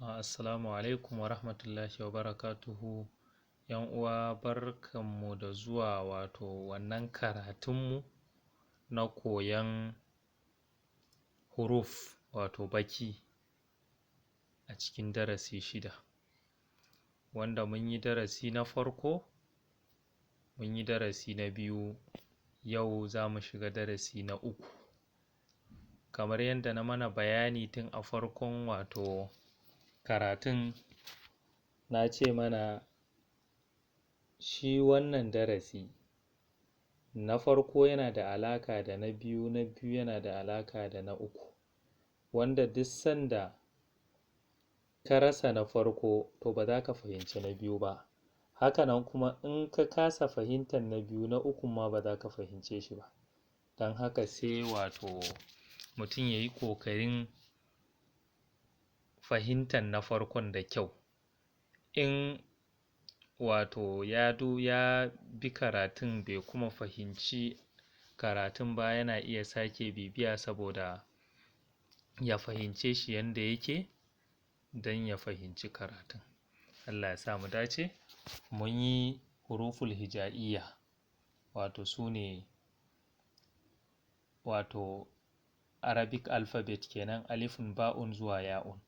Assalamu alaikum wa rahmatullahi wa barakatuhu. ‘Yan uwa, barkanmu da zuwa wato wannan karatunmu na koyon huruf, wato baki, a cikin darasi 6, wanda mun yi darasi na farko, mun yi darasi na biyu, yau za mu shiga darasi na uku. Kamar yadda na mana bayani tun a farkon wato karatun, na ce mana shi wannan darasi na farko yana da alaƙa da na biyu, na biyu yana da alaƙa da na uku, wanda duk sanda ka rasa na farko, to ba za ka fahimci na biyu ba. Hakanan kuma in ka kasa fahimtar na biyu, na ukun ma ba za ka fahimce shi ba. Don haka sai wato mutum ya yi ƙoƙarin fahimtar na farkon da kyau. In wato ya bi karatun bai kuma fahimci karatun ba, yana iya sake bibiya saboda ya fahimce shi yanda yake, don ya fahimci karatun. Allah ya sa mu dace. Mun yi huruful hija'iyya, wato su ne wato Arabic alphabet kenan, alifun, ba'un zuwa ya'un.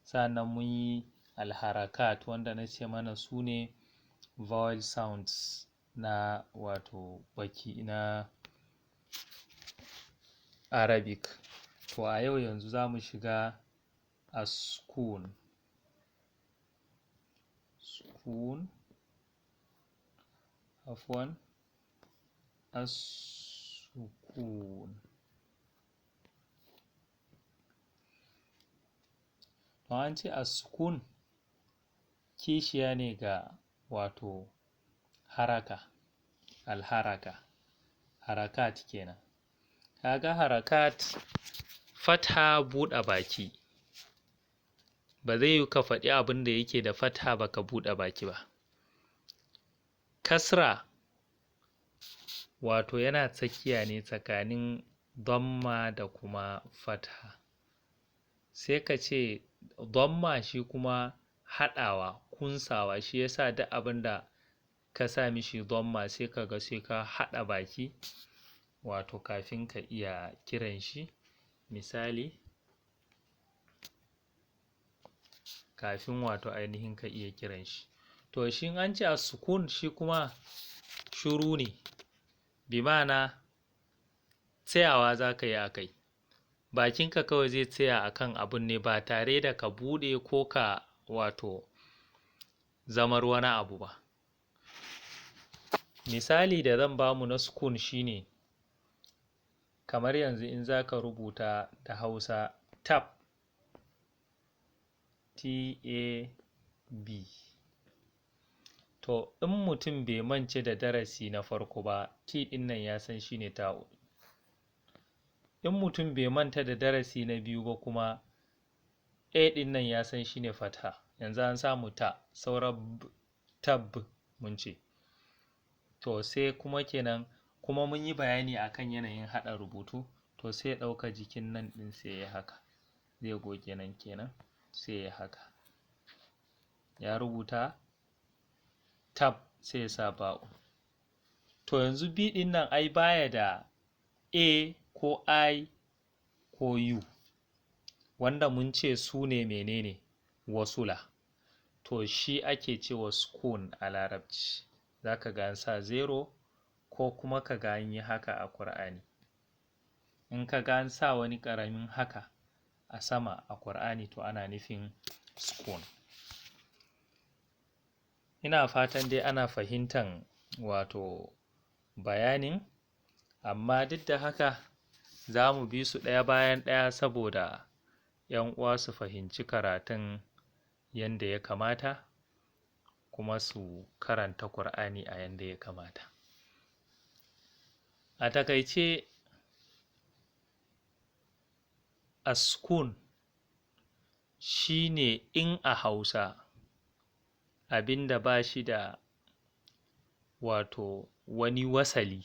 Sa'annan mun yi alharakat, wanda na ce mana su ne vowel sounds na wato baki na Arabic. To a yau yanzu za mu shiga as-sukun. Sukun, afwan, as-sukun. To an ce as-sukun kishiya ne ga wato haraka, alharaka, harakat kenan. Kaga harakat, fatha, buɗe baki. Ba zai yiwu ka faɗi abin da yake da fatha ba ka buɗe baki ba. Kasra wato yana tsakiya ne tsakanin damma da kuma fatha. Sai ka ce damma shi kuma haɗawa, kunsawa, shi yasa duk abin da ka sa mishi damma sai ka ga sai ka haɗa baki wato kafin ka iya kiran shi. Misali, kafin wato ainihin ka iya kiran shi. To shi in an ce as-sukun, shi kuma shiru ne, bi ma'ana tsayawa za ka yi a kai. Bakinka kawai zai tsaya a kan abun ne ba tare da ka buɗe ko ka wato zamar wani abu ba. Misali da zan bamu na sukun shine kamar yanzu in za ka rubuta da Hausa tab, T-A-B. To in mutum bai mance da darasi na farko ba, T ɗin nan ya san shine ta'u. In mutum bai manta da darasi na biyu ba kuma, A ɗin nan ya san shine fatha. Yanzu an samu ta, sauran b, tab mun ce. To sai kuma kenan kuma mun yi bayani akan yanayin haɗa rubutu, to sai ya ɗauka jikin nan ɗin sai ya haka. Zai goge nan kenan, sai ya haka. Ya rubuta tab, sai ya sa ba'u. To yanzu B ɗin nan ai baya da A ko I ko U, wanda mun ce su ne menene wasula. To shi ake cewa sukun a Larabci. Za ka ga an sa zero ko kuma ka ga an yi haka a Kur'ani. In ka ga an sa wani ƙaramin haka a sama a Kur'ani, to ana nufin sukun. Ina fatan dai ana fahimtan wato bayanin, amma duk da haka za mu bi su ɗaya bayan ɗaya saboda ‘yan uwa su fahimci karatun yanda ya kamata kuma su karanta Kur'ani a yanda ya kamata. A takaice, as-sukun shine in a Hausa abin da ba shi da wato wani wasali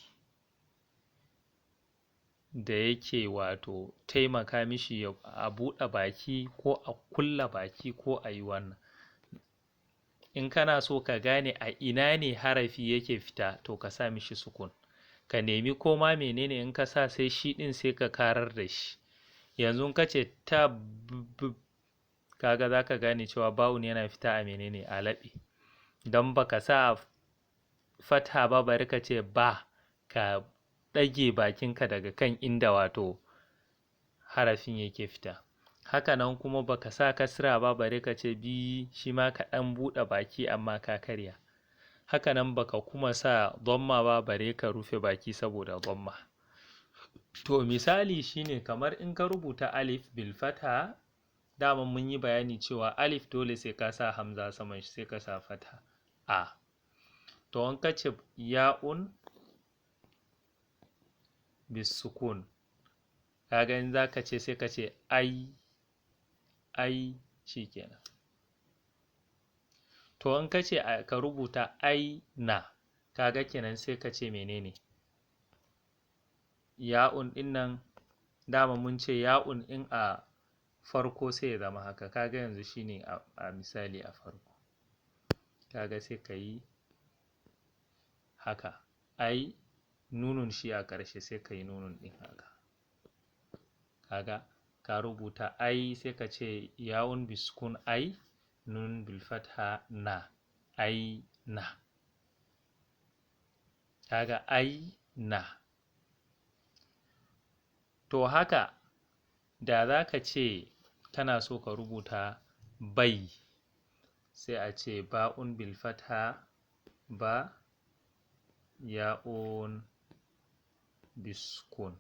da yake wato taimaka mishi a buɗe baki ko a kulle baki ko a yi wannan. In kana so ka gane a ina ne harafi yake fita, to ka sa mishi sukun. Ka nemi koma menene in ka sa sai shi ɗin sai ka karar da shi. Yanzu in ka ce ta b, kaga za ka gane cewa ba'un yana fita a menene, a laɓe. Don baka sa fatha ba, bari ka ce ba, ka ɗage bakinka daga kan inda wato harafin yake fita. Haka nan kuma baka sa kasra ba, bari ka ce bi, shi ma ka ɗan buɗe baki amma ka karya. Haka nan baka kuma sa dhamma ba, bare ka rufe baki saboda dhamma. To misali shine kamar in ka rubuta alif bil fatha, dama mun yi bayani cewa alif dole sai ka sa hamza saman shi, sai ka sa fatha a. To in ka ce ya'un bisukun, kaga in zaka ce sai ka ce ai, ai, shikenan. To in ka ce ka rubuta ai na, kaga kenan sai ka ce menene ya'un ɗin nan, dama mun ce ya'un in a farko sai ya zama haka. Kaga yanzu shine a misali a farko, kaga sai ka yi haka, ai nunun shi a ƙarshe sai ka yi nunun ɗin haka. Kaga ka rubuta ai, sai ka ce ya'un biskun ai, nun bil fatha na, ai na. Kaga ai na. To haka da za ka ce kana so ka rubuta bai, sai a ce ba'un bil fatha ba, ya'un biskun,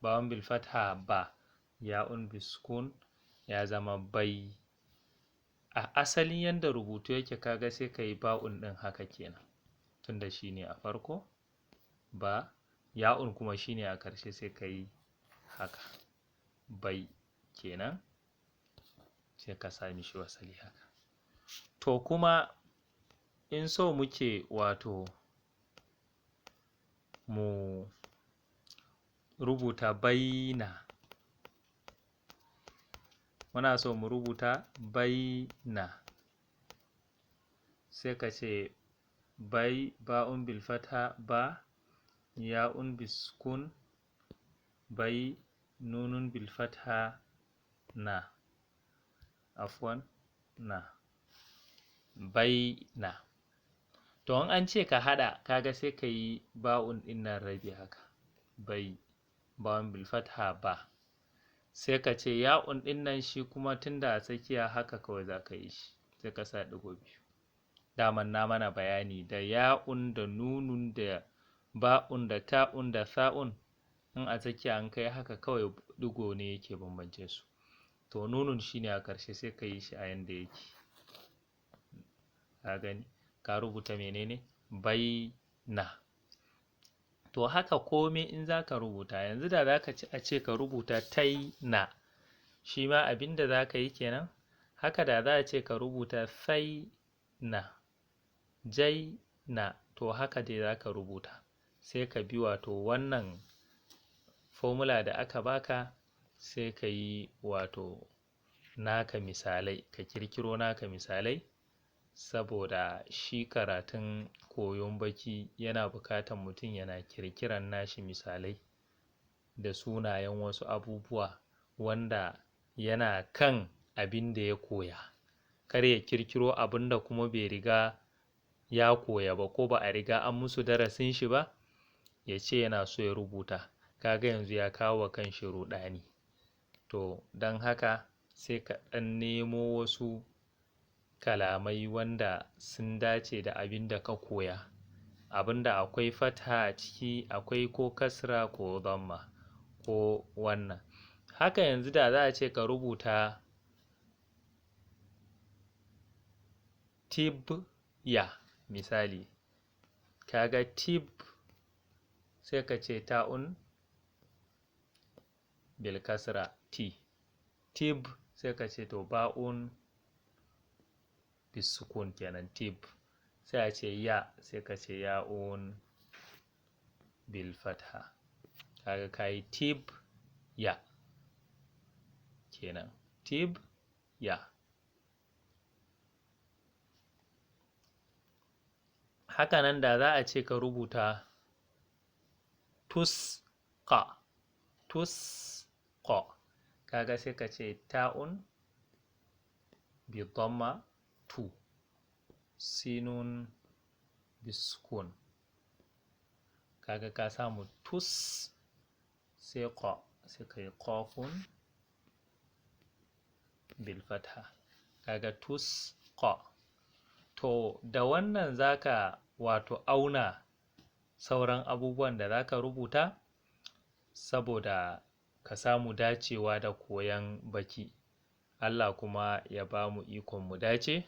ba'un bil fatha ba, ya'un biskun, ya zama bai. A asalin yanda rubutu yake, kaga sai ka yi ba'un ɗin haka kenan, tunda shine a farko ba, ya'un kuma shine a ƙarshe, sai ka yi haka bai kenan, sai ka sa mishi wasali haka. To kuma in so muke wato mu rubuta baina, muna so mu rubuta baina, sai ka ce bai, ba'un bil fatha ba, ya'un biskun bai, nunun bil fatha na, afwan na, baina. To in an ce ka haɗa, kaga sai ka yi ba'un ɗin nan rabi haka, bai, ba'un bil fatha ba, sai ka ce ya'un ɗin nan shi kuma tunda a tsakiya haka kawai za ka yi shi, sai ka sa ɗigo biyu. Daman na mana bayani da ya'un da nunun da ba'un da ta'un da sa'un, in a tsakiya an kai haka kawai ɗigo ne yake bambance su. To nunun shine a ƙarshe, sai ka yi shi a yanda yake. Ka gani, ka rubuta menene baina. To haka komai in zaka rubuta, yanzu da zaka ci a ce ka rubuta taina, shi ma abinda zaka yi kenan. Haka da za a ce ka rubuta faina, jaina, to haka dai zaka rubuta. Sai ka bi wato wannan formula da aka baka, sai ka yi wato naka misalai, ka kirkiro naka misalai, saboda shi karatun koyon baki yana buƙatan mutum yana kirkiran nashi misalai da sunayen wasu abubuwa wanda yana kan abin da ya koya. Kar ya kirkiro abin da kuma bai riga ya koya ba, ko ba a riga an musu darasin shi ba, ya ce yana so ya rubuta. Kaga yanzu ya kawo wa kanshi ruɗani. To don haka sai ka ɗan nemo wasu kalamai wanda sun dace da abin da ka koya, abin da akwai fatha a ciki, akwai ko kasra ko dhamma ko wannan. Haka yanzu da za a ce ka rubuta tibya misali, kaga tib, sai ka ce ta'un bil kasra t, tib, sai ka ce to ba'un bisukun kenan tib, sai a ce ya, sai ka ce ya'un bil fatha. Kaga kayi tib ya kenan, tib ya. Haka nan da za a ce ka rubuta tusqa, tusqa, kaga sai ka ce ta'un bi dhamma tu, sinun bi sukun. Kaga ka samu tus sai qa, sai ka yi qafun bil fatha, kaga tusqa. To da wannan zaka wato auna sauran abubuwan da zaka rubuta saboda ka samu dacewa da koyan baki. Allah kuma ya bamu ikon mu dace.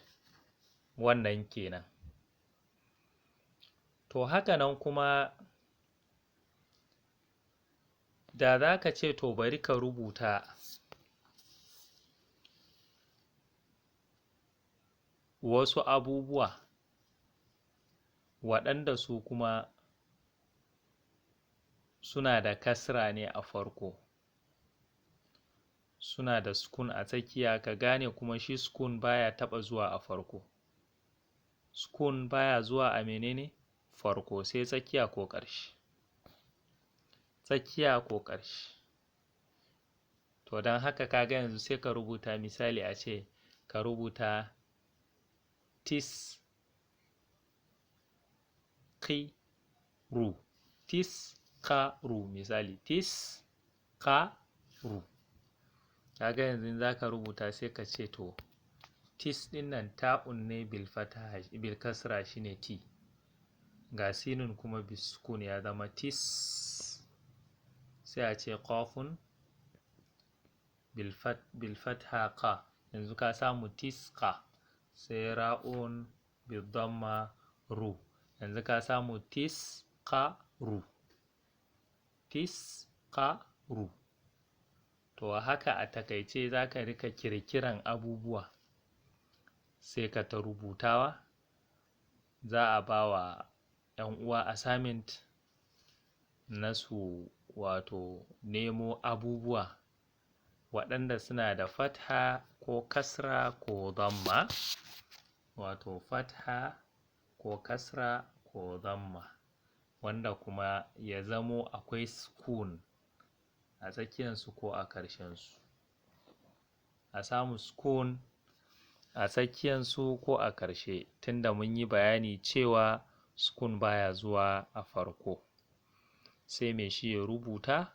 Wannan kenan. To haka nan kuma da zaka ce to bari ka rubuta wasu abubuwa waɗanda su kuma suna da kasra ne a farko, suna da sukun a tsakiya. Ka gane kuma shi sukun baya taɓa zuwa a farko, sukun baya zuwa a menene farko, sai tsakiya ko ƙarshe, tsakiya ko ƙarshe. To don haka kaga yanzu sai ka rubuta, misali a ce ka rubuta tis qi ru, tis ka ru, misali tis ka ru. Kaga yanzu zaka rubuta sai ka ce to tis ɗin nan ta'un ne bil fatha bil kasra shine t, ga sinun kuma bi sukun ya zama tis, sai a ce qafun bil fatha qa. Yanzu ka samu tis qa, sai ra'un bi dhamma ru. Yanzu ka samu tis qa ru, tis qa ru. To haka a takaice zaka rika kirkiran abubuwa sai ka ta rubutawa. Za a bawa ƴan uwa assignment na su wato nemo abubuwa waɗanda suna da fatha ko kasra ko dhamma, wato fatha ko kasra ko dhamma, wanda kuma ya zamo akwai sukun a tsakiyansu ko a ƙarshensu. A samu sukun a tsakiyansu ko a ƙarshe, tunda mun yi bayani cewa sukun baya zuwa a farko. Sai mai shi ya rubuta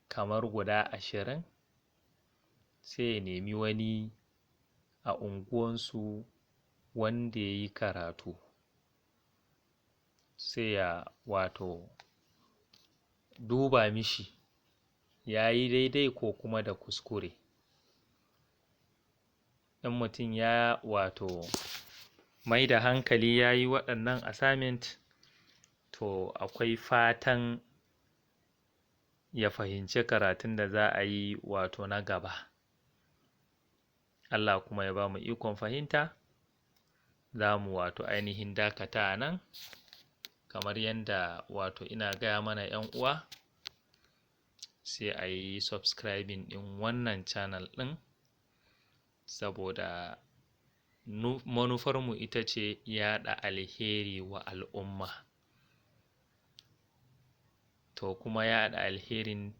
kamar guda 20, sai ya nemi wani a unguwansu wanda ya yi karatu, sai ya wato duba mishi ya yi daidai ko kuma da kuskure. In mutum ya wato mai da hankali ya yi waɗannan assignment, to akwai fatan ya fahimci karatun da za a yi wato na gaba. Allah kuma ya bamu ikon fahimta. Za mu wato ainihin dakata a nan, kamar yanda wato ina gaya mana ƴan uwa, sai a yi subscribing ɗin wannan channel ɗin, saboda manufarmu ita ce yaɗa alheri wa al'umma. To kuma yaɗa alherin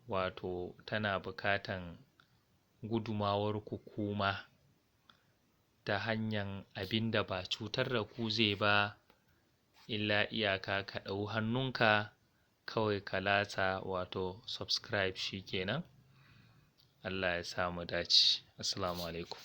wato tana buƙatan gudumawar ku kuma ta hanyan abinda ba cutar da ku zai ba, illa iyaka ka ɗau hannunka kawai ka latsa wato subscribe shikenan. Allah ya sa mu dace. Assalamu alaikum.